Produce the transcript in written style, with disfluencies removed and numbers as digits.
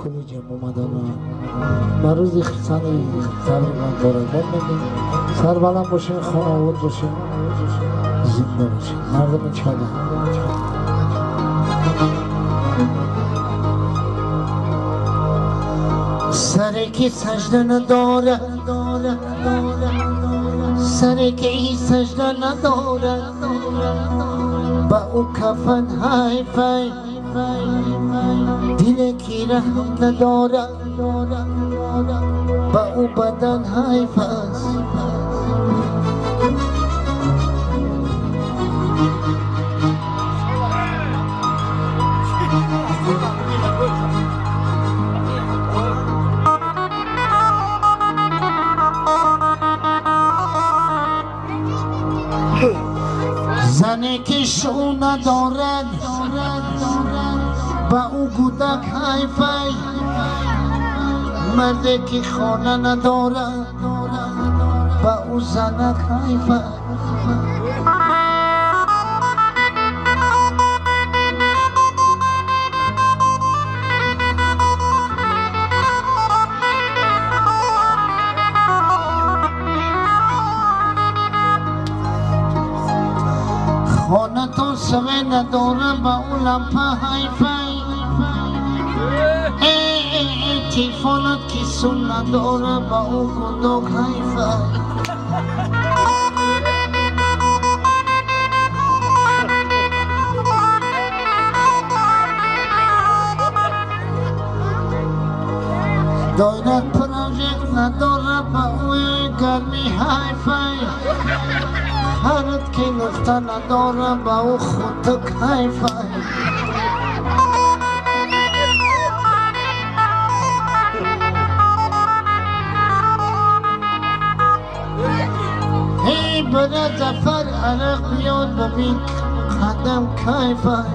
кулли ҷамъ омадана ба рӯзи хурсанди табрик муборакбод мегӯем. Сарбаланд бошем, хонаобод бошем, зинда бошем. Мардуми чада. Саре ки сажда надорад, саре ки сажда надорад, ба ӯ кафан ҳайфай, диле ки раҳм надорад, ба ӯ бадан ҳайф аст. Зане ки шу надорад, ба ӯ гудак ҳайфай, марде ки хона надорад, ба ӯ занак ҳайфай. Хона то саве надорад, ба ӯ лампа ҳайфай, телефонат ки сум надорад, ба ӯ гудок ҳайфай. Дойрат прожект надорад, ба ӯ гармӣ ҳайфай, ҳарат ки нуқта надорад, ба ӯ хутук ҳайфай. Эй бара Зафар арақ биёд, бибин қадам кайфай.